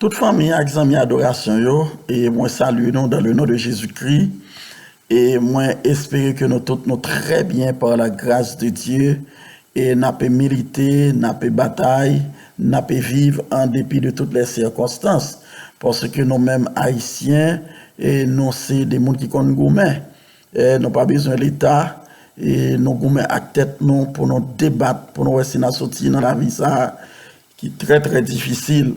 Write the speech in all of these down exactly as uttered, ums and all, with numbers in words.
Tout fanmi ak zanmi adorasyon yo, e mwen salye nou dans le nom de Jésus-Christ. E mwen espere ke nou tout nou trè byen par la grâce de Dieu. E n ape milite, n ape batay, n ape viv an depi de toutes les circonstances. Paske nou menm Ayisyen, e nou se de moun ki konn goumen. E nou pa bezwen Leta, e nou goumen ak tèt nou pou nou debat, pou nou wè si n a soti nan lavi sa a ki trè, trè difisil.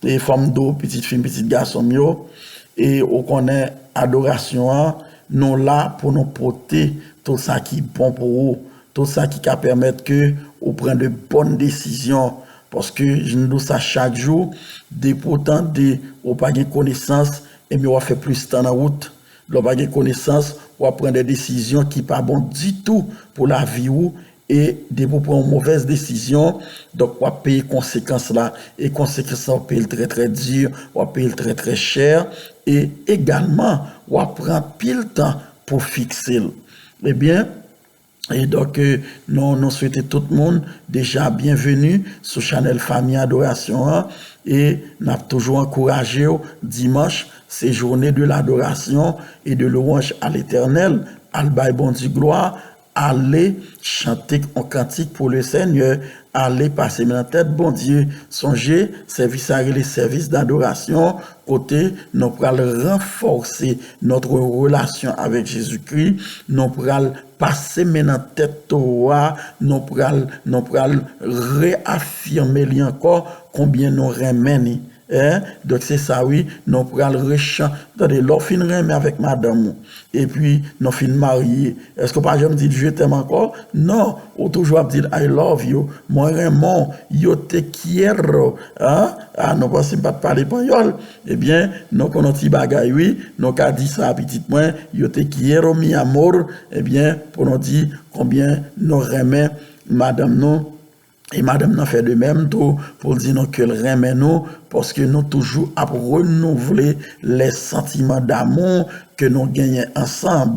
E fò m di w, pitit fi m, pitit gason m yo, e ou konnen adorasyon an, nou la pou nou pote tout sa ki bon pou ou, tout sa ki ka pèmèt ke ou pran de bòn desizyon. Paske, jan m di w sa chak jou, depi w tande ou pa gen konesans, ebyen w ap fè plis tan nan wout. Lè w pa gen konesans, w ap pran de desizyon ki pa bon ditou pou lavi w, e depi w pran yon movèz desizyon, donk w ap peye konsekans la, e konsekans la w ap peye l trè trè di, w ap peye l trè trè chè, e egalman w ap pran anpil tan pou fikse l. Ebyen, e donk, e, nou, nou swete tout moun deja byenveni sou chanèl Fanmi Adorasyon an, e n ap toujou ankouraje w, dimanch, se journée de l'adoration et de louange à l'Éternel, al bay Bondye glwa, ale chante yon kantik pou le Senyè, ale pase men nan tèt Bondye. Sonje, sèvis sa rele sèvis d'adorasyon, kote nou pral ranfòse notre relation avec Jésus-Christ, nou pral pase men nan tèt towo a, nou pral, nou pral reyafime li ankò konbyen nou renmen li. Hein? Donk se sa wi, nou pral rechan-, tande, lè w fin renmen avèk madanm ou, epi nou fin marye, èske w pa janm di l je t'aime ankò? Non, ou toujou ap di l I love you, mwen renmen w, yo te quiero, hein? Ah, nou panse m pa t pale panyòl? Ebyen, nou konn yon ti bagay wi, nou ka di sa, pitit mwen, yo te quiero mi amor, ebyen, pou nou di konbyen nou renmen madanm nou, e madanm nan fè de menm tou, pou l di nou ke l renmen nou, paske nou toujou ap renouvle les sentiments d'amour ke nou genyen ansanm.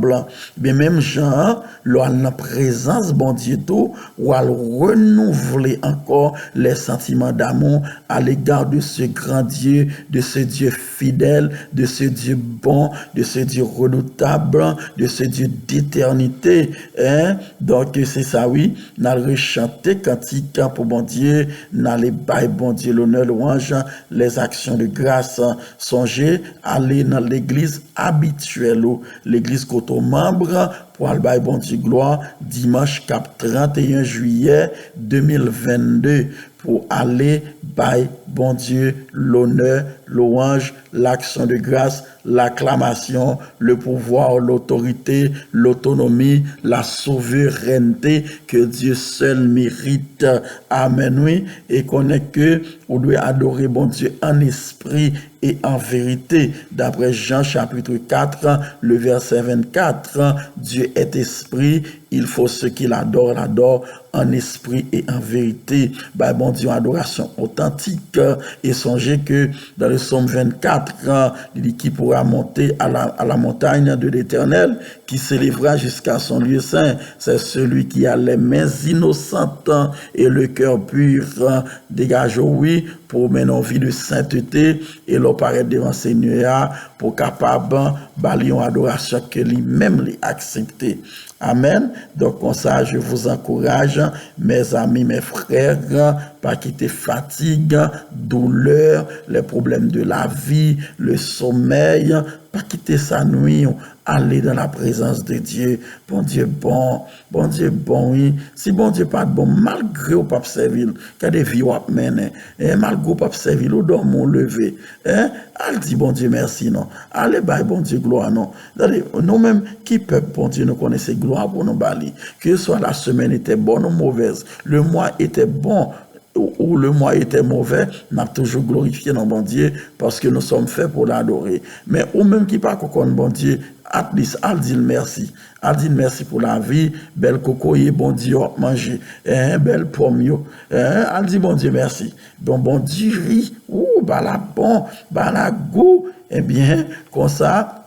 Men menm jan an, lè w al nan prezans Bondye tou, w al renouvle ankò les sentiments d'amour à l'égard de ce grand Dieu, de ce Dieu fidèle, de ce Dieu bon, de ce Dieu redoutable, de ce Dieu d'éternité. Hein? Donk, se sa wi, n al rechante kantik pou Bondye, n ale bay Bondye lonè, lwanj, les actions de grâce. Sonje, ale nan legliz abityèl ou, legliz kote w manm, pou al bay Bondye glwa, dimanch k ap trannteyen jiyè de mil vennde, pou ale bay Bondye lonè, lwanj, l'action de grâce, l'acclamation, le pouvoir, l'autorité, l'autonomie, la souveraineté que Dieu seul mérite. Amèn, wi. E konnen ke ou dwe adore Bondye an espri e an verite. D'après Jean chapitre quatre, le verset vingt-quatre, Dieu est esprit, il faut ceux qui l'adorent l'adorent en esprit et en vérité. Bay Bondye yon adorasyon otantik. E sonje ke dans le psaume vingt-quatre, li di, qui pourra monter à la, à la montagne de l'Éternel, qui s'élèvera jusqu'à son lieu saint? C'est celui qui a les mains innocentes et le cœur pur. Degaje w, wi, pou w mennen yon vi de sentete, e lè w parèt devan Senyè a, pou w kapab ba li yon adorasyon ke li menm li aksepte. Amèn. Donk, konsa, je vous encourage, mes amis, mes frères, pa kite fatig, doulè, les problèmes de la vie, le sommeil, pa kite sa nwi w. Ale dans la présence de Dieu. Bondye bon. Bondye bon, wi. Si Bondye pa t bon, malgre w p ap sèvi l, gade vi w ap mennen. E malgre w p ap sèvi l, ou dòmi, ou leve. Hein? Al di Bondye mèsi non. Ale bay Bondye glwa non. Tande, nou menm ki pèp Bondye, nou konnen se glwa pou nou ba li. Que ce soit la semaine était bonne ou mauvaise, le mois était bon ou, ou le mois était mauvais, n ap toujou glorifye non Bondye, paske nous sommes faits pour l'adorer. Men ou menm ki pako konn Bondye, at least al di l mèsi. Al di l mèsi pou lavi, bèl kokoye Bondye w ap manje. Hein, bèl pòm yo. Hein, al di Bondye mèsi. Bon, bon diri, ou, ba la bon, ba la gou. Ebyen, konsa,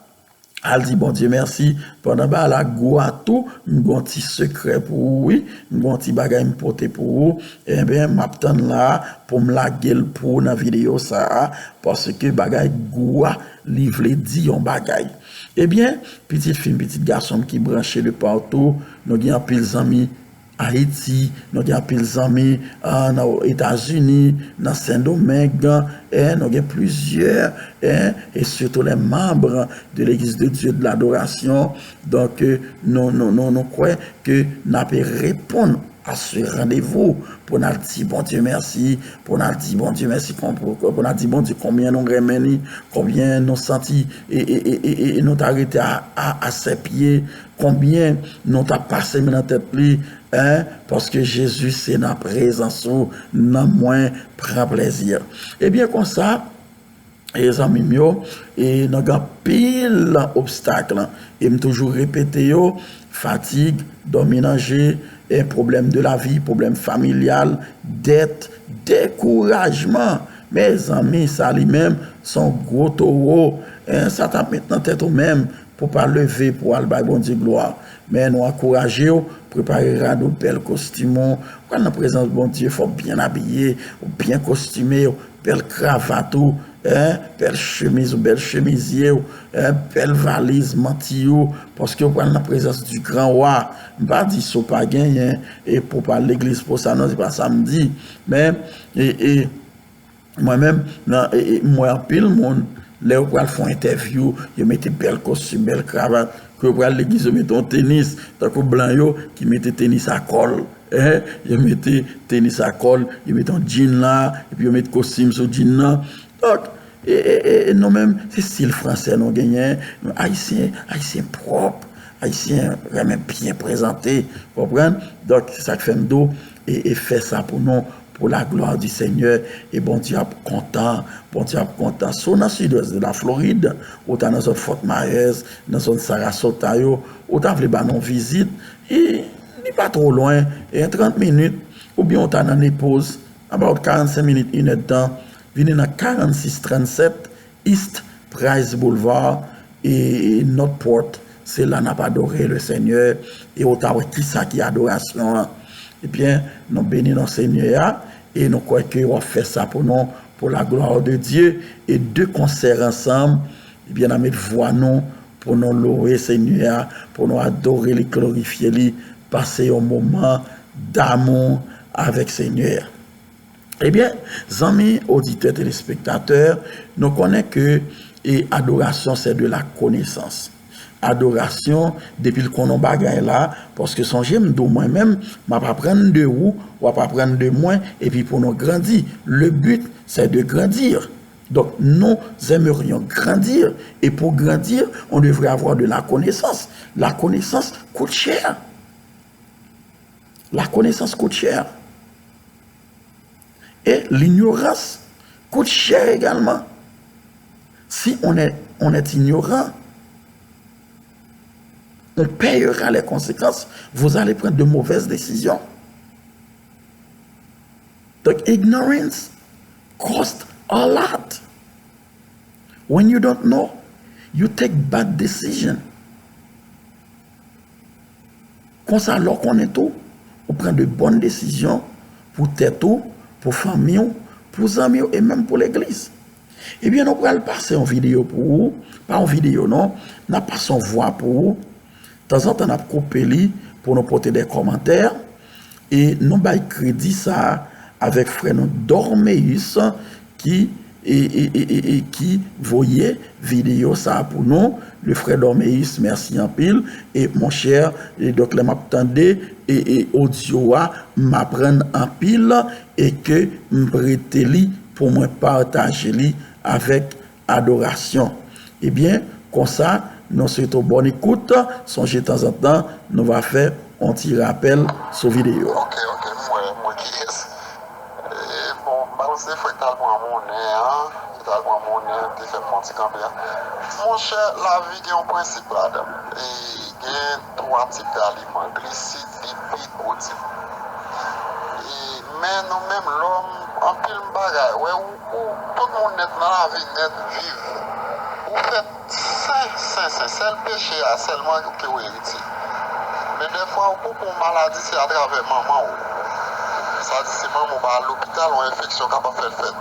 Al di Bondye mèsi. Pandan bagay la gou a tou, m gon ti sekrè pou ou, wi. M gon ti bagay m pote pou ou. Ebyen, m ap tann la pou m lage l pou ou nan videyo sa a, paske bagay gou a, li vle di yon bagay. Ebyen, pitit fi m, pitit gason m ki branche de patou, nou gen anpil zanmi Ayiti, nou gen anpil zanmi, ah, nan Etazini, nan Sendomeng, eh, nou gen plizyè, eh, et surtout les membres de l'Église de Dieu de l'Adoration. Donk, eh, nou, nou, nou, nou kwè ke n ape reponn a se randevou pou n al di Bondye mèsi, pou n al di Bondye mèsi, kon- pou, pou n al di Bondye konbyen nou renmen li, konbyen nou santi e, e, e, e, e nou ta rete a, a, a sèpye, konbyen nou ta pase men nan tèt li, en, paske Jezi se nan prezans ou, nan mwen, pran plezi. Ebyen, konsa, e zanmi m yo, e nan gen anpil obstak, e m toujou repete yo, fatig, dòmi nan je, e pwoblèm de lavi, pwoblèm familyal, dèt, dekourajman. Mezanmi, sa li menm, se yon gwo towo, en, sa t ap met nan tèt ou menm, pou pa leve pou al bay Bondye glwa. Men nou ankouraje w, prepare rad ou, bèl kostim ou, pral nan prezans Bondye, fò w byen abiye, ou byen kostime, ou bèl kravat ou, en, bèl chemiz ou, bèl chemizye ou, en, bèl valiz, manti ou, paske ou pral nan prezans du grand roi. M pa di si w pa genyen, e pou w pa al legliz pou sa, non, se pa sa m di. Men, e, e, Mwen menm, nan, e, e, m wè anpil moun, lè yo pral fè yon entèvyou, yo mete bèl kostim, bèl kravat. Ke yo pral legliz, yo mete yon tenis, tankou blan yo ki mete tenis a kòl. Hein? Yo mete tenis a kòl, yo mete yon djin la, epi yo mete kostim sou djin nan. Donk, e, e, e, e nou menm, se stil fransè nou genyen. Nou Ayisyen, Ayisyen pwòp, Ayisyen renmen byen prezante, konprann? Donk, se sa k fè m di w, e, e fè sa pou nou, pour la gloire du Seigneur, e Bondye ap kontan, Bondye ap kontan. Si w nan sidwès de la Florid, ou ta nan zòn Fort Myers, nan zòn Sarasota yo, ou ta vle ba nou vizit, e li pa twò lwen, e trant minit, oubyen ou ta nan Naples, about karannsenk minit, inèdtan, vini nan karannsis trannsèt, East Price Boulevard, e Northport, se la n ap adore le Senyè, e ou ta wè kisa ki adorasyon an. Ebyen, nou beni non Senyè a, e nou kwè ke w ap fè sa pou nou, pour la gloire de Dieu, e de konsè ansanm, ebyen, n a met vwa nou pou nou louwe Senyè a, pou nou adore li, glorifye li, pase yon moman damou avèk Senyè a. Ebyen, zanmi oditè, telespektatè, nou konnen ke, e, adorasyon, c'est de la connaissance. Adorasyon, depi l konn yon bagay la, paske sonje m di w mwen menm, m ap aprann de ou, w ap aprann de mwen, epi pou nou grandi. Le but, c'est de grandir. Donc, nous aimerions grandir, et pour grandir, on devrait avoir de la connaissance. La connaissance coûte cher. La connaissance coûte cher. Et l'ignorance coûte cher également. Si on est, on est ignorant, on payera les conséquences. Vous allez prendre de mauvaises décisions. Donc, ignorance cost a lot. When you don't know, you take bad decision. Konsa, lè w konnen tou, ou pran de bòn desizyon pou tèt ou, pou fanmi w, pou zanmi w e menm pou legliz. Ebyen, nou pral pase yon videyo pou ou, pa yon videyo non, n ap pase yon vwa pou ou. Tanzantan, n ap koupe li pou nou pote de kòmantè. E nou bay kredi sa a avèk frè nou Dormeus ki, e, e, e, e, e ki voye videyo sa a pou nou. Le frè Dormeus, mèsi anpil. E monchè, e donk lè m ap tande, e, e odyo a, m aprann anpil e ke m prete li pou mwen pataje li avèk adorasyon. Ebyen, konsa, nou swete w bòn ekout. Sonje tanzantan, nou va fè yon ti rapèl sou videyo a. Ok, ok, m wè, m wè kiyès. E, bon, m pa konn si se frè k t al pran monnen an, ki t al pran monnen an, ki te fè m fè yon ti kanpe a. Monchè, lavi gen yon prensip ladan l. E, gen twa tip daliman, glisid, lipid, pwotèy. E, men nou menm lòm, anpil bagay, wè, ou, ou, tout moun nèt nan lavi, nèt viv. Ou fèt Sen, sen, sen, sèl peche a sèlman ke w erite. Men dèfwa ou poko maladi se atravè manman w. Sa di si manman w pa al lopital, yon enfeksyon kapab fèt fèt.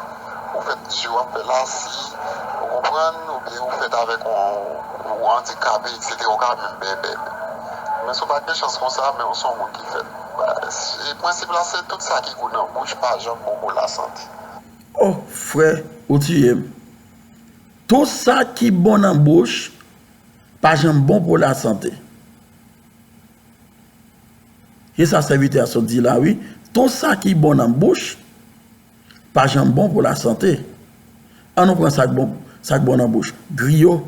Ou fèt je w ap fè lasi, ou konprann, oubyen ou fèt avèk yon, ou andikape, etsetera, ou ka menm bèbè. Men si w pa gen chans konsa, men w se yon moun ki fèt. E prensip la se tout sa ki gou nan bouch pa janm bon pou lasante. Oh, frè, ou tiye m. Tou sa ki bon nan bouch pa janm bon pou lasante. Se sa sèvitè a sot di la wi. Tou sa ki bon nan bouch pa janm bon pou lasante. An nou pran sa k bon, sa k bon nan bouch. Griyo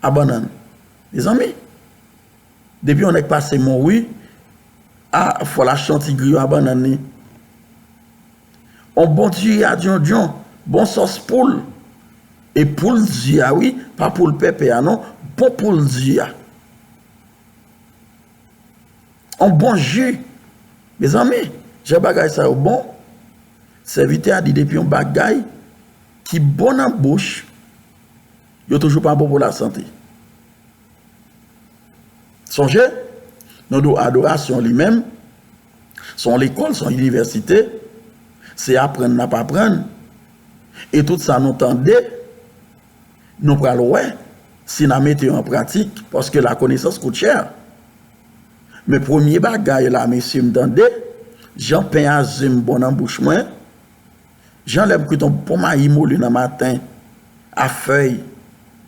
a bannann. Mezanmi, depi yon nèg pase Monwi, a, fò l achte yon ti griyo a bannann li. On bon diri a dyondyon, bon sòs poul. E poul di a wi, pa poul pèpè a non, bon poul di a. On bon ji. Mezanmi, jan bagay sa yo bon, sèvitè a di depi yon bagay ki bon nan bouch, yo toujou pa bon pou lasante. Sonje, nou di w adorasyon li menm, se yon lekòl, se yon inivèsite, se aprann n ap aprann. E tout sa nou tande, nou pral wè si n a mete yo an pratik, paske lakonesans kout chè. Men premye bagay la, mesye, m tande, jan pen a ze m bon nan bouch mwen, jan lè m kwit yon bon mayi moli nan maten, a fèy,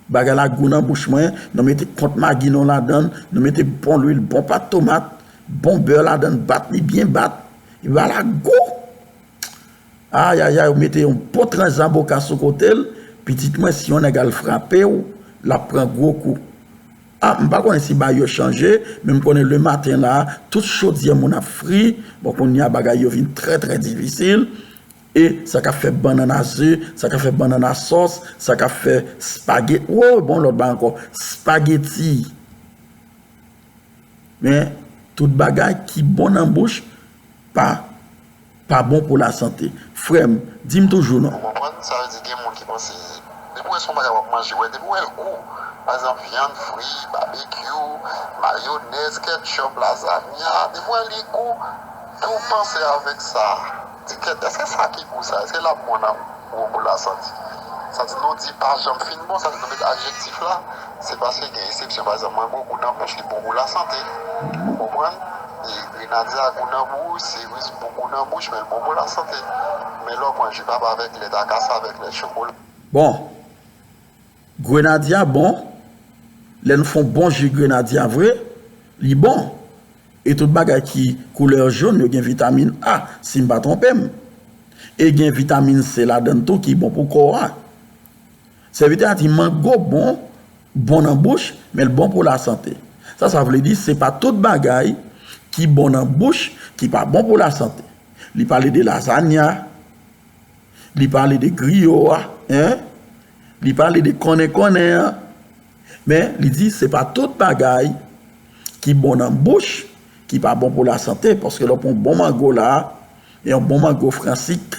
bagay la gou nan bouch mwen, nou mete kont magi nou ladan l, nou mete bon lwil, bon pat tomat, bon bè ladan l, bat li byen bat, epi bagay la gou. Ayayay, ou mete yon bon tranch zaboka sou kote l, pitit mwen, si yon nèg al frape w, l ap pran gwo kou. A, m pa konnen si bagay yo chanje, men m konnen lematen la, tout chodyè moun ap fri, bon, kounye a bagay yo vin trè, trè difisil, e sa k ap fè bannann a ze, sa k ap fè bannann a sòs, sa k ap fè spageti, o, bon, lòt bagay ankò, spageti. Men, tout bagay ki bon nan bouch pa pa bon pou lasante. Frè m, di m toujou non. Ou konprann? Sa vle di gen moun ki panse depi w wè se yon bagay w ap manje, w wè depi w wè l gou, pa egzanp vyann fri, babekyou, mayonèz, ketchup, lazanya, depi w wè li gou, tou panse avèk sa. Di kèt, èske sa ki gou sa, èske l ap bon nan, bon pou lasante? Sa di nou di pa janm fin bon, sa di nou met adjektif la, se paske gen eksepsyon. Pa egzanp, mango gou nan bouch, li bon pou lasante. Ou konprann? E grenadya gou nan bouch, seris bon gou nan bouch, men l bon pou lasante. Men lè w pran ji papa avèk lèt, akasya avèk lèt chokola. Bon, grenadya bon, lè n fè yon bon ji grenadya vre, li bon. E tout bagay ki koulè jòn yo gen vitamin A, si m pa twonpe m. E gen vitamin C ladan l tou ki bon pou kò a. Sèvitè a di mango bon, bon nan bouch, men l bon pou lasante. Sa, sa vle di se pa tout bagay ki bon nan bouch ki pa bon pou lasante. Li pale de lazanya, li pale de griyo a, en? Li pale de konnen konnen an. Men, li di se pa tout bagay ki bon nan bouch ki pa bon pou lasante, paske lè w pran yon bon mango la, yon bon mango fransik,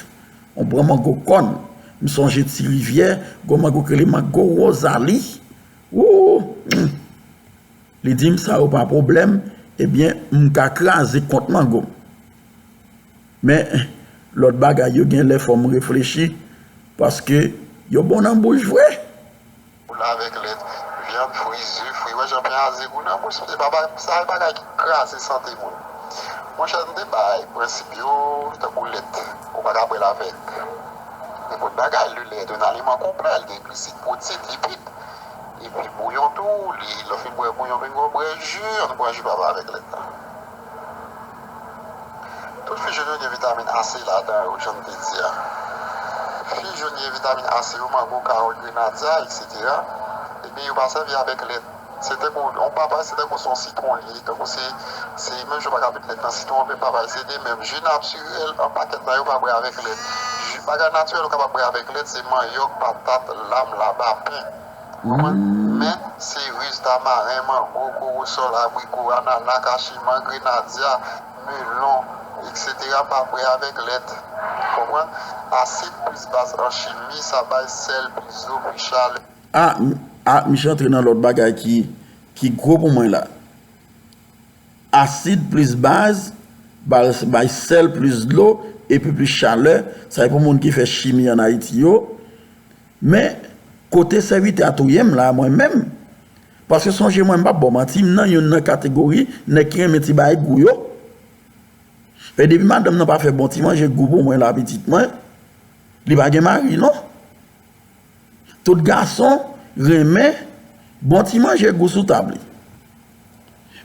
yon bon mango kòn. M sonje Ti Rivyè, gwo mango k rele mango Wozali. Wou! Li di m sa yo pa pwoblèm, ebyen, m ka kraze kont mango m. Men, lòt bagay yo gen lè fò m reflechi, paske yo bon nan bouch vre. Kola avèk lèt, vyann fri, ze fri, wè jan pen a ze gou nan bouch, se pa ba-, sa e bagay ki kraze sante moun. Monchè, nou te bay prensip yo, tankou lèt, ou pa ka bwè l avèk nenpòt bagay, le lait est un aliment complet, li gen glisid, pwoteyin, lipid, epi bouyon tou, li, lè w fin bwè bouyon, pinga w bwè ji, ann pran ji papa avèk lèt la. Tout fwi jòn yo gen vitamin A, C ladan yo, jan m te di a. Fwi jòn gen vitamin A, C yo, mango, kawòt, grenadya, etsetera. Ebyen, yo pa sèvi avèk lèt. Se tankou, yon papay, se tankou se yon sitwon li ye. Tankou se, se menm jan w pa ka met lèt nan sitwon, men papay, se de menm. Ji natirèl an pakèt la, yo pa bwè avèk lèt. Ji, bagay natirèl ou kapab bwè avèk lèt, se manyòk, patat, lam, laba, pen. Konprann? Men, seriz, tamaren, mango, korosòl, abriko, anana, kachiman, grenadya, melon, etsetera pa bwè avèk lèt. Konprann? Asid plis baz an chimi, sa bay sèl, plis zo, plis chalè. A, m, Ah, misye antre nan lòt bagay ki, ki gwo pou mwen la. Asid plis baz, bay, bay sèl plis dlo, epi plis chalè. Sa e pou moun ki fè chimi ann Ayiti yo. Men, kote sèvitè a touye m la, mwen menm. Paske sonje mwen, m p ap ba w manti, m nan youn nan kategori nèg ki renmen ti bagay gou yo. E depi madanm nan pa fè bon ti manje gou pou mwen la, pitit mwen, li pa gen mari, non. Tout gason renmen bon ti manje gou sou tab li.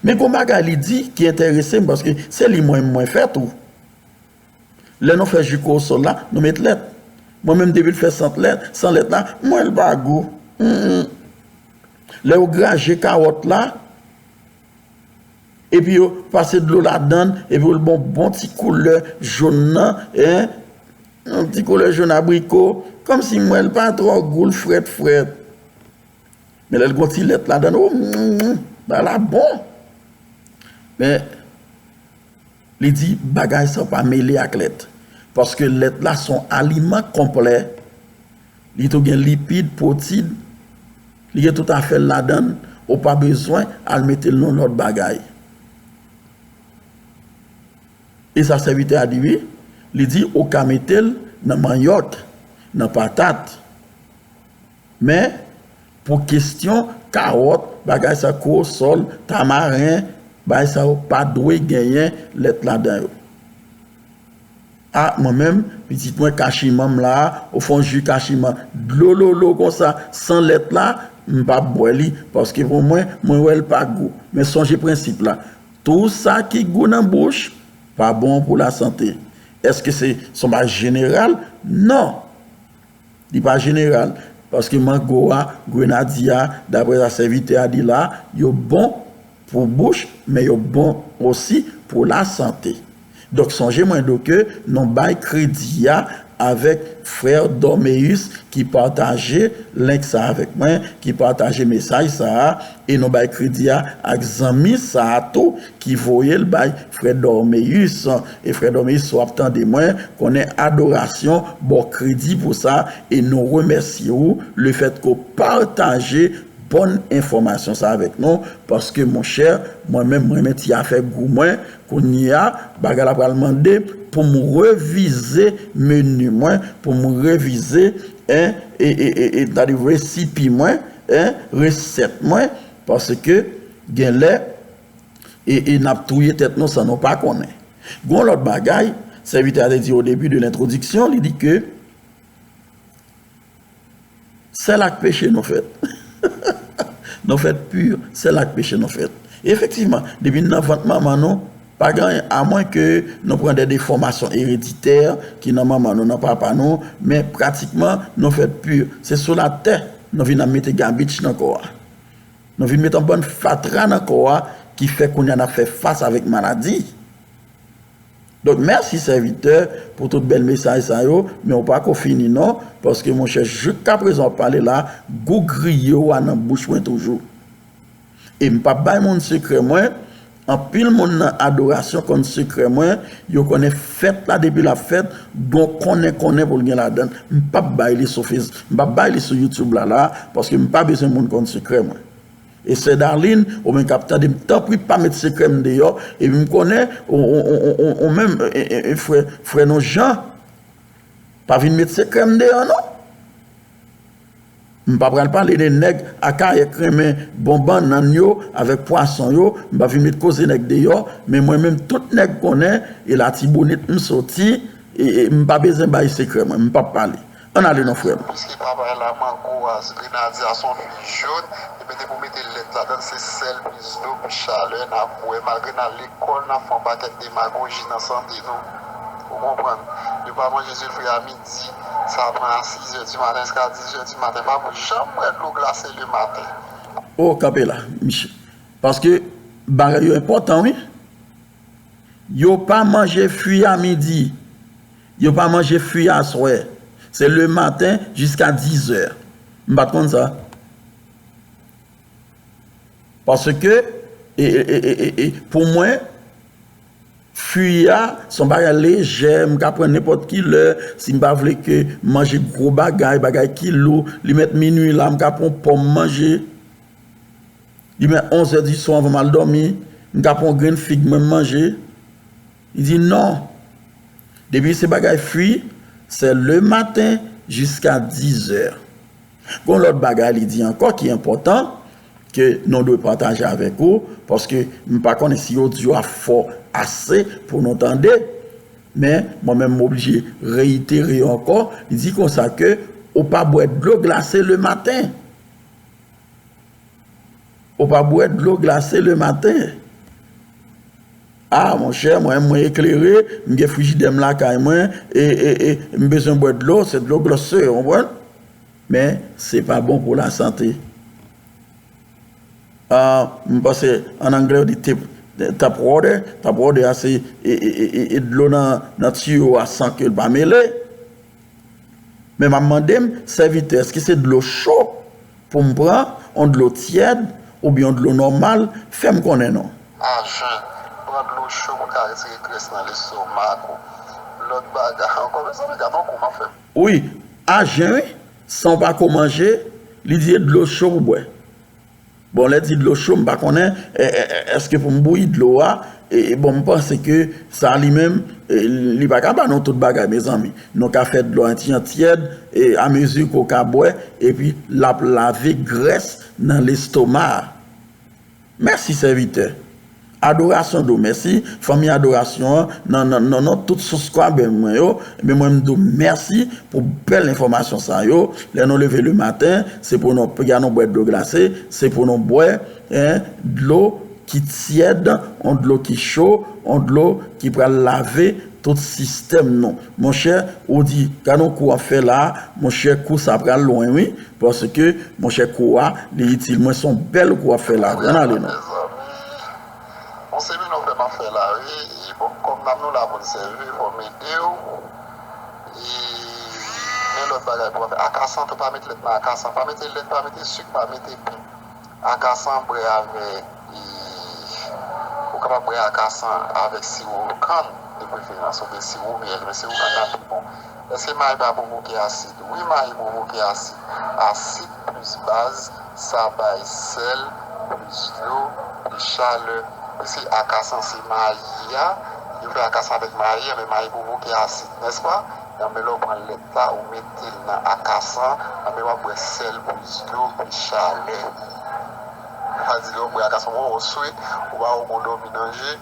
Men gon bagay li di ki enterese m, paske se li mwen, mwen fè tou. Lè nou fè ji kowosòl la, nou met lèt. Mwen menm, depi l fè san lèt, san lèt la, m wè l pa gou. Mm, mm. Lè yo graje kawòt la, epi yo pase dlo ladan l, epi yo ban w bon ti koulè jòn nan, en, yon ti koulè jòn abriko, kòmsi m wè l pa twò gou, l frèt frèt. Men lè l gon ti lèt ladan l, o, mm, mm, bagay la bon. Men, li di bagay sa pa mele ak lèt. Paske lèt la se yon aliman konplè. Li tou gen lipid, pwotid, li gen tout afè l ladan l, ou pa bezwen al mete l nan lòt bagay. E sa sèvitè a di wi, li di ou ka mete l nan manyòk, nan patat. Men, pou kesyon kawòt, bagay sa, kowosòl, tamaren, bagay sa yo pa dwe genyen lèt ladan yo. A, mwen menm, pitit mwen kachiman m la, ou fè yon ji kachiman dlololo konsa, san lèt la, m p ap bwè li, paske pou mwen, mwen wè l pa gou. Men sonje prensip la, tou sa ki gou nan bouch, pa bon pou lasante. Èske se, se yon bagay jeneral? Non. Li pa jeneral, paske mango a, grenadye a, daprè sa sèvitè a di la, yo bon pou bouch, men yo bon osi pou lasante. Donk, sonje mwen do ke nou bay kredi a avèk frè Dormeus ki pataje link sa avèk mwen, ki pataje mesaj sa a, e nou bay kredi a ak zanmi sa a tou ki voye l bay frè Dormeus. E frè Dormeus, si w ap tande mwen, konnen Adorasyon ba w kredi pou sa, e nou remèsye w lefètke w pataje bòn enfòmasyon sa avèk nou, paske monchè, mwen menm, mwen renmen ti afè gou mwen, kounye a, bagay la pral mande pou m revize meni mwen, pou m revize, en, e, e, e, e, tande resipi mwen, en, resèt mwen, paske gen lè, e, e n ap touye tèt nou san nou pa konnen. Gon lòt bagay, sèvitè a te di o debi de lentwodiksyon, li di ke sèl ak peche nou fèt. Nou fèt pi, sèl ak peche nou fèt. E efektivman, depi n nan vant manman nou, pa gen anyen, amwen ke nou pran de defòmasyon ereditè ki nan manman nou, nan papa nou, men pratikman, nou fèt pi. Se sou latè, nou vin ap mete gabich nan kò a. Nou vin mete yon bann fatra nan kò a ki fè kounye a n ap fè fas avèk maladi. Donk, mèsi sèvitè pou tout bèl mesaj sa yo, men ou pako fini non, paske monchè, jiskaprezan w ap pale la, gou griye w a nan bouch mwen toujou. E m p ap bay moun sekrè mwen, anpil moun nan adorasyon konn sekrè mwen, yo konnen fèt la depi l ap fèt, gon konnen konnen pou l gen ladan l. M p ap bay li sou Face, m p ap bay li sou YouTube la la, paske m pa bezwen moun konn sekrè mwen. E sè Darline, ou menm k ap tande m, tanpri pa met sekrè m deyò. Epi m konnen, ou, ou, ou, ou, ou menm, e, e, e, frè, frè nou Jan, pa vin met sekrè m deyò non. M pa pral pale de nèg Akayè k renmen bon bannann yo avèk pwason yo, m pa vin met koze nèg deyò, men mwen menm tout nèg konnen, e Latibonit m soti, e, e m pa bezwen bay sekrè mwen, m p ap pale. Ann ale non, frè m. Piske papa la mango a, grenadye a se yon fwi jòn, epi te pou mete lèt ladan l, se sèl plis dlo, plis chalè, n ap bwè. Malgre n al lekòl, n ap fè yon pakèt demagoji nan sante nou. Ou konprann? Yo pa manje sifri a midi, sa pran a sizè di maten jiska dizè di maten. Pa janm bwè dlo glase le maten. O, kanpe la, miche. Paske bagay yo enpòtan, wi. Yo pa manje fwi a midi. Yo pa manje fwi aswè. Se le maten jiska dizè. M pa t konn sa. Paske, e, e, pou mwen, Fwi a, se yon bagay lejè, m ka pran nenpòt ki lè. Si m pa vle ke m manje gwo bagay, bagay ki lou, li mèt minui la, m ka pran yon pòm manje. Li mèt onz è di swa anvan m al dòmi, m ka pran yon grenn fig mwen m manje. Li di non. Depi se bagay fwi, se le maten jiska diz è. Gon lòt bagay li di ankò ki enpòtan, ke nou dwe pataje avèk ou, paske m pa konnen si odyo a fò ase pou nou tande, men mwen menm m oblije reyitere ankò, li di konsa ke ou pa bwè dlo glase le maten. Ou pa bwè dlo glase le maten. Ah, monchè, mwen, mwen eklere, m gen frijidè m lakay mwen, e, e, e, m bezwen bwè dlo, se dlo glase, ou konprann? Men, se pa bon pou lasante. Ah, m panse, an anglè, yo di tap, tap water. Tap water a, se, e, e, e, e, e dlo nan, nan tiyo a san ke l pa mele. Men m ap mande m, sèvitè, èske se dlo cho pou m pran, yon dlo tyèd, oubyen yon dlo nòmal? Fè m konnen non. Ajen, pran dlo cho pou ka retire grès nan lestomak ou. Lòt bagay ankò, mezanmi, gade yon kou m ap fè. Wi, ajen, wi, san w pa ko manje, li di e dlo cho pou bwè. Bon, lè di dlo cho, m pa konnen, e, e, e, èske pou m bouyi dlo a, e, e, bon, m panse ke sa li menm, e, li pa ka ba nou tout bagay, mezanmi. Nou ka fè dlo a yon ti jan tyèd, e, amezi ke w ka bwè, epi l ap lave grès nan lestoma a. Mèsi, sèvitè. Adorasyon di w mèsi, fanmi Adorasyon an, nan, nan, nan non tout subscriber mwen yo, ebyen, mwen, m di w mèsi pou bèl enfòmasyon sa yo. Lè nou leve le maten, se pou nou, piga nou bwè dlo glase, se pou nou bwè, en, dlo ki tyèd, yon dlo ki cho, yon dlo ki pral lave tout sistèm nou. Monchè, ou di, gade yon kou w ap fè la a, monchè, kou sa pral lwen, wi. Paske, monchè, kou a, li itil mwen, se yon bèl kou w ap fè la. Ann ale non. Mezanmi, yon semèn w fè m ap fè la, wi. E bon, kòm nanm nou la pou n sèvi, fò m ede w. E, men lòt bagay pou w ap fè. Akasan tou, pa met lèt nan akasan. Pa mete lèt, pa mete sik, pa mete pen. Akasan bwè avèk, e, ou kapab bwè akasan avèk siwo kann, de preferans, oubyen siwo myèl, men siwo kann nan pi bon. Èske mayi pa pwovoke asid? Wi, mayi pwovoke asid. Asid plis baz, sa bay sèl, plis dlo, plis chalè. Men se akasan, se mayi a. Yo fè akasan avèk mayi a, men mayi pwovoke asid, nèspa? Enben, lè w pran lèt la, ou mete l nan akasan, enben, w ap bwè sèl plis dlo, plis chalè. Sa di, lè w bwè akasan, w, w swe, ou pa wè w gon dòmi nan je,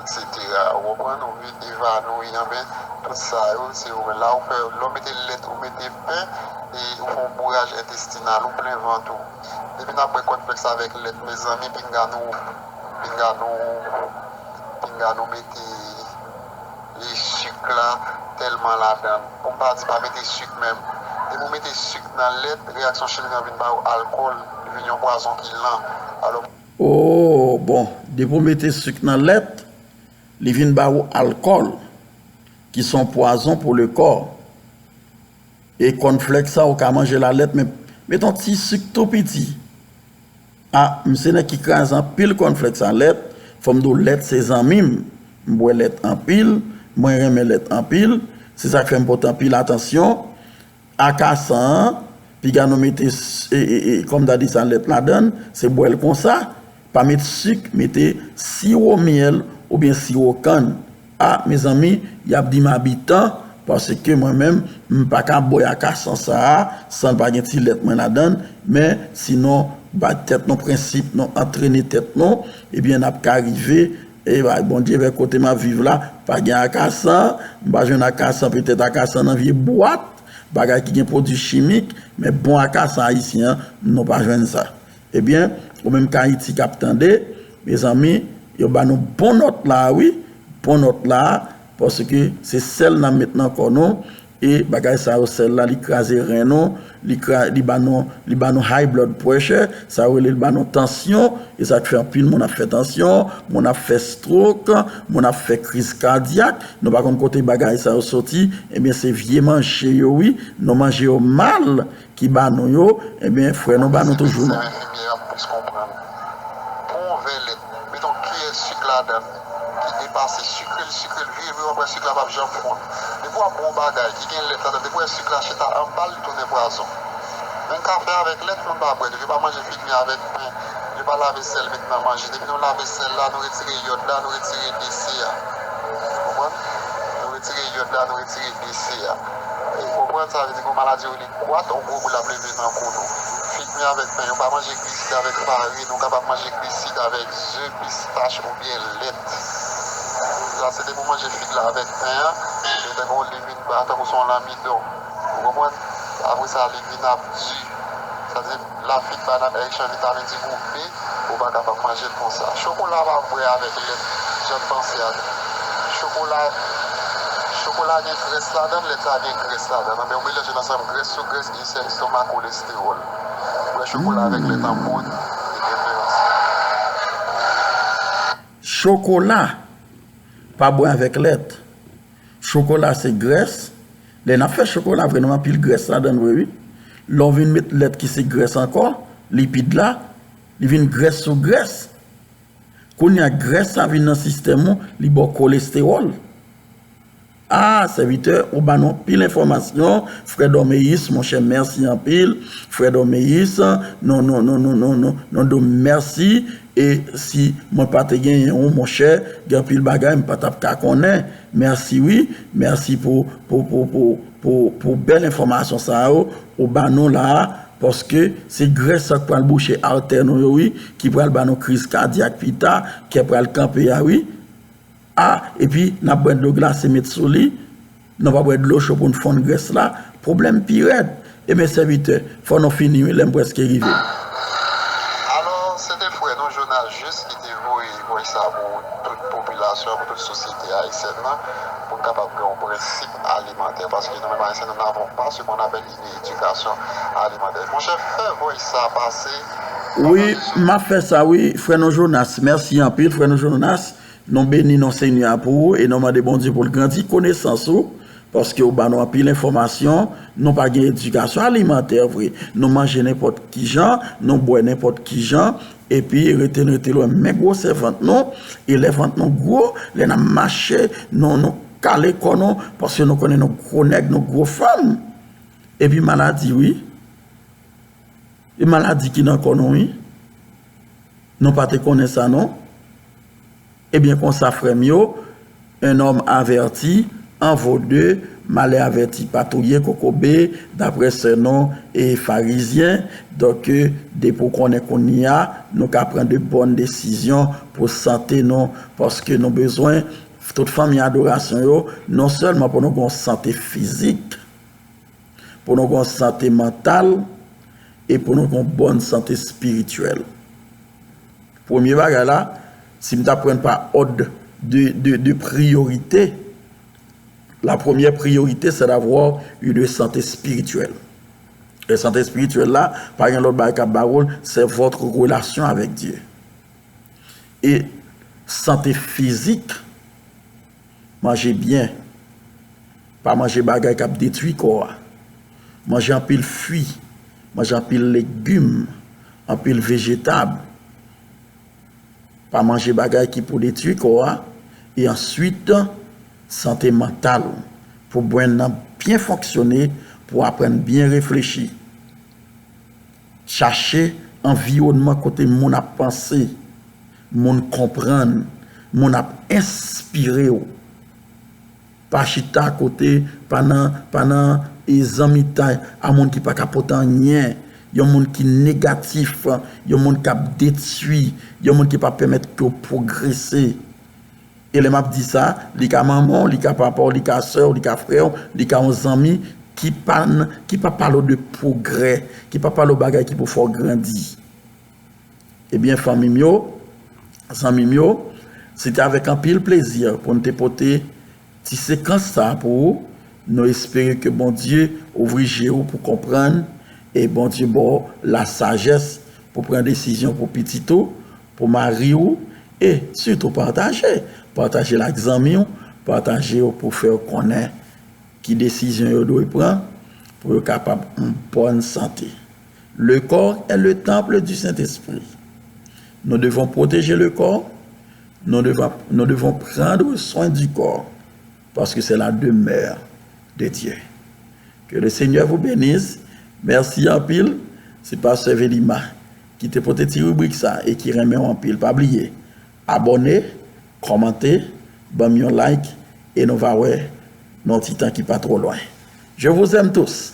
etsetera. Ou konprann? Ou vin evanouyi, enben, tout sa yo, se yo menm. La, ou fè, lè w mete lèt, ou mete pen, e ou fè yon bouraj entestinal, ou plen vant ou. Depi n ap bwè kònflèks avèk lèt, mezanmi, pinga nou, pinga nou, pinga nou mete e sik la tèlman ladan l. Pou m pa di pa mete sik menm. Depi w mete sik nan lèt, reyaksyon chimik lan vin ba ou alkòl, li vin yon pwazon ki lan. Alò, oh, bon, depi w mete sik nan lèt, li vin ba ou alkòl, ki se yon pwazon pou le kò. E kònflèks sa, ou ka manje l a lèt, men met yon ti sik tou piti. Ah, m se nèg ki kraze anpil kònflèks a lèt. Fò m di w, lèt se zanmi m. M bwè lèt anpil, mwen renmen lèt anpil. Se sa k fè m pote anpil atansyon. Akasan an, piga nou mete, s-, e, e, e, kòm ta di sa, lèt ladan l, se bwè l konsa. Pa met sik, mete siwo myèl oubyen siwo kann. A, mezanmi, y ap di m abitan, paske mwen menm, m pa ka bwè akasan sa a san l pa gen ti lèt mwen ladan l, men sinon, bay tèt nou prensip, nou antrene tèt nou, ebyen, n ap ka rive, e bay Bondye, vè kote m ap viv la, pa gen akasan, m pa jwenn akasan, petèt akasan nan vye bwat, bagay ki gen pwodui chimik, men bon akasan ayisyen an, nou pa jwenn sa. Ebyen, ou menm k Ayiti k ap tande, mezanmi, yo ba nou bon nòt la a, wi, bon nòt la a, paske se sèl n ap met nan kò nou, e bagay sa yo, sèl la, li kraze ren nou, li kra-, li ba nou, li ba nou high blood pressure, sa yo rele li ba nou tansyon, e sa k fè anpil moun ap fè tansyon, moun ap fè stroke, moun ap fè kriz kadyak, nou pa konn kote bagay sa yo soti, ebyen, se vye manje yo, wi, nou manje yo mal, ki ba nou yo, ebyen, frè nou ba nou toujou non. Enfimyè ap plis konprann. Pran yon vè lèt, met yon kiyè sik ladan l, ki depase, sikre l, Wè sik la p ap janm fonn. Depi w ap bwè yon bagay ki gen lèt ladan, depi w wè sik la chita anba l, li tounen pwazon. Menm kafe avèk lèt, moun pa bwè li. Yo pa manje figmi avèk pen. Yo pa lave sèl met nan manje. Depi nou lave sèl la, nou retire yòd la, nou retire desè a. Ou konprann? Nou retire yòd la, nou retire desè a. Ou konprann? Sa vle di gen yon maladi yo rele gwat, yon gwo boul ap leve nan kou nou. Figmi avèk pen, yo pa manje glisid avèk farin, ou kapab manje glisid avèk ze, pistach oubyen lèt. Sa se depi w manje fig la avèk pen an, li tankou li vin ba, tankou se yon lanmidon. Ou konprann? Apre sa, li vin ap di. Sa di, lafit banana riche an vitamin di gwoup B, ou pa kapab manje l konsa. Chokola pa bwè avèk lèt, jan n panse a. Chokola, chokola gen grès ladan l, lèt la gen grès ladan l. Anben, ou melanje l ansanm, grès sou grès, ilsè lestomak, kolestewòl. Bwè chokola avèk lèt an poud, de preferans. Chokola pa bwè avèk lèt. Chokola se grès. Lè n ap fè chokola vre, nou met anpil grès ladan l vre, wi. Lè w vin met lèt ki se grès ankò, lipid la, li vin grès sou grès. Kounye a, grès sa vin nan sistèm ou, li ba w kolestewòl. Ah, sèvitè, ou ba nou anpil enfòmasyon. Frè Dòmeyis, monchè, mèsi anpil. Frè Dòmeyis, non, non, non, non, non, non, non, non, mèsi. E si mwen pa te genyen ou, monchè, gen anpil bagay m pa t ap ka konnen. Mèsi, wi. Mèsi pou, pou, pou, pou, pou, pou bèl enfòmasyon sa yo ou ba nou la a, paske se grès sa k pral bouche atè nou yo, wi, ki pral ba nou kriz kadyak pita, kè pral kanpe a, wi. A, epi n ap bwè dlo glase met sou li, nou pa bwè dlo cho pou n fonn grès la, pwoblèm pi rèd. Ebyen, sèvitè, fò nou fini, wi, lè m prèske rive. Alò, se te frè nou, Jonas Juste, ki te voye voice sa pou tout popilasyon an, pou tout sosyete ayisyèn nan, pou n kapab gen yon prensip alimantè. Paske nou menm Ayisyen, nous n'avons pas ce qu'on appelle une éducation alimentaire. Monchè, fè voice sa pase. Wi, m ap fè sa, wi, frè nou Jonas. Mèsi anpil, frè nou Jonas. Nou beni non Senyè a pou ou e nou mande Bondye pou l grandi konesans ou, paske ou ba nou anpil enfòmasyon, nou pa gen edikasyon alimantè vre. Nou manje nenpòt ki jan, nou bwè nenpòt ki jan, epi rete n rete lwen men gwosè vant nou, e lè vant nou gwo, lè n ap mache, nou, nou kale kò nou, paske nou konnen nou gwo nèg, nou gwo fanm. Epi maladi, wi. E maladi ki nan kò nou, wi. Nou pa te konnen sa, non. Ebyen, konsa, frè m yo, un homme averti en vaut deux, malè avèti pa touye kokobe, daprè sè nou e farizyen. Donk, depi w konnen kounye a, nou ka pran de bòn desizyon pou sante nou, paske nou bezwen, tout fanmi adorasyon yo, non sèlman pou nou gen yon sante fizik, pou nou gen yon sante mantal, e pou nou gen yon bòn sante espirityèl. Premye bagay la, si m ta pran pa òd de, de, de priyorite, la première priorité, c'est d'avoir une santé spirituelle. E sante espirityèl la, pa gen lòt bagay k ap ba w l, c'est votre relation avec Dieu. E sante fizik, manje byen. Pa manje bagay k ap detwi kò a. Manje anpil fwi, manje anpil legim, anpil vejetab. Pa manje bagay ki pou detwi kò a. E answit, sante mantal ou. Pou brenn nan byen fonksyone, pou aprann byen reflechi. Chache anviwònman kote moun ap panse, moun konprann, moun ap enspire w. Pa chita kote, pa nan, pa nan e zanmitay a moun ki pa ka pote anyen, yon moun ki negatif, yon moun k ap detwi, yon moun ki pa pèmèt ke w pwogrese. E lè m ap di sa, li ka manman w, li ka papa w, li ka sè w, li ka frè w, li ka yon zanmi ki pa n, ki pa pale w de pwogrè, ki pa pale w bagay ki pou fè w grandi. Ebyen, fanmi m yo, zanmi m yo, se te avèk anpil plezi pou n te pote ti sekans sa a pou ou. Nou espere ke Bondye ouvri je ou pou konprann e Bondye ba w lasajès pou pran desizyon pou pitit ou, pou mari ou, e sitou pataje. Pataje l ak zanmi w, pataje yo pou fè yo konnen ki desizyon yo dwe pran pou yo kapab an bòn sante. Le corps est le temple du Saint-Esprit. Nous devons protéger le corps, nous devons, nous devons prendre soin du corps. parce que c'est la demeure de Dieu. Que le Seigneur vous bénisse. Mèsi anpil. Se pastè Velima ki te pote ti ribrik sa e ki renmen w anpil. Pa bliye, abòne, kòmante, ban m yon like e nou va wè nan yon ti tan ki pa twò lwen. Je vous aime tous.